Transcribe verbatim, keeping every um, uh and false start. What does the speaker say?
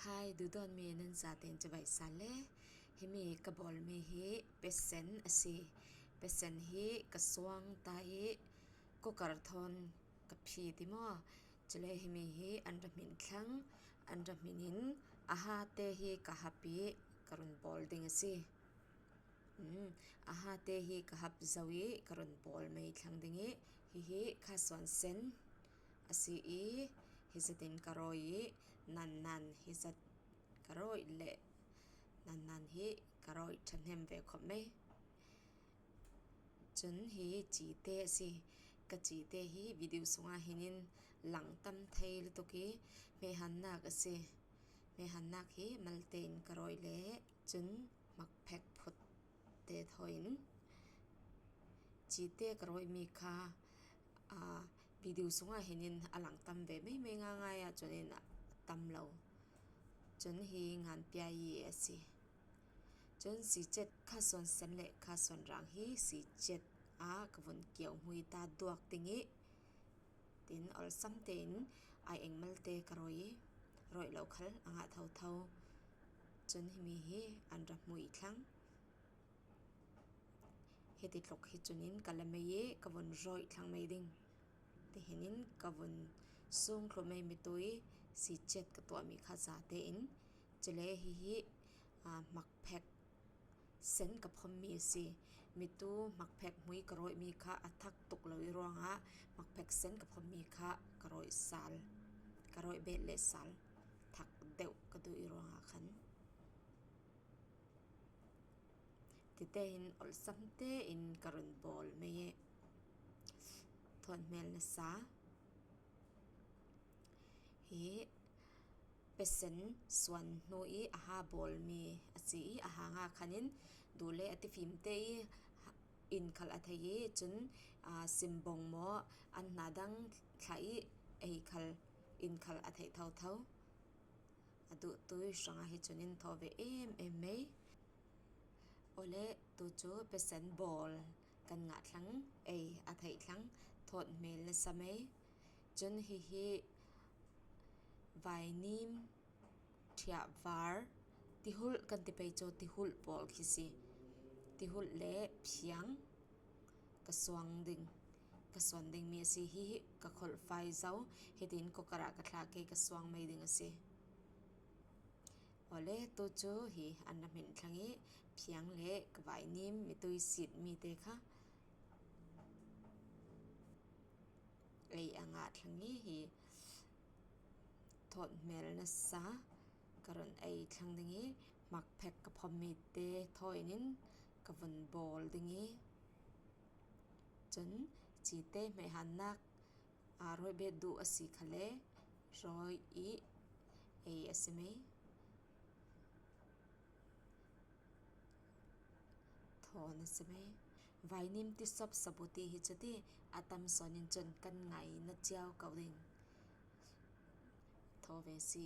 Hai, duhdawtmi nan zaten cibai sa le. Himi ka bawlmi hi pesen a si. Pesen hi ka suang ta i cooker thawn ka phi ti maw? Cule himi hi an ra hmin thlang, an ra hmin in a hate hi ka hap i ka run bawl ding a si. Mm, a hate hi ka hap zo i ka run bawl mai thlang ding i, hi hi kha suan sen a si i, hi zatin ka rawi i, nan nan hi zat ka rawi le nan nan hi ka rawi thahnem ve khop mai. Cun hi cite a si. Ka cite hi video sungah hin in lang tam thei lutuk i, hmehannak a si. Hmehannak hi malte in ka rawi le cun hmakphek phut te thaw in cite ka rawihmi kha, aa, video sungah hin in a lang tam ve meimei ngaingai ah cun in a tam lo. Cun hi ngan pia i a si. Cun sicet kha suan sen le kha suan rang hi sicet ah ka vun kio hmui ta duak ding i, tin olsam tein ai engmalte ka rawi i, rawi lo khal a ngah thotho. Cun himi hi an ra hmui thlang. Hiti tluk hi cun in ka la mei i ka vun rawih thlang mei ding. Tihin in ka vun sung thluh mei mitu i sicet ka tuahmi kha zate in, cule hi hi, aa, hmakphek sen ka phommi a si. Mitu hmakphek hmui ka rawihmi kha a thak tuk lo i ruangah hmakphek sen ka phommi kha ka rawih sal, ka rawih bet le sal thak deuh ka duh i ruangah khan. Tite hin olsam tein ka run bawl mei e. Thawn hmel nasa. Hi pesen suan hnu i a ha bawlmi a si i, a ha nga khan in duh le a tifim te i in khal a thei i, cun, aa, simbong maw an hna dang thlah i ei khal in khal a theih thotho. A duhtui hrangah hi cun in thaw ve em em mei. Awle, tu cu pesen bawl kan ngah thlang, ei a theih thlang, thawt hmel nasa mei. Cun hihi vainim, ṭhiahvar, tihulh kan ti pei cu tihulh pawl khi si. Tihulh le phiang ka suang ding, ka suan dingmi a si. Hihi ka kholhfai zo, hitin cooker ah ka thlah kei ka suang mei ding a si. Awle, tu cu hi an ra hmin thlang i phiang le ka vainim mitui sitmi te kha ei a ngah thlang i, hi thawt hmel nasa ka run ei thlang ding i, hmakphek ka phommi te thaw in in ka vun bawl ding i, cun cite hmeihannak, aa, rawih bet duh a si khale rawi i ei a si mei. Thaw na si mei. Vainim ti sop sabuti hi cuti a tam sawn in cun kan ngai na ciau ko ding. Thaw ve si.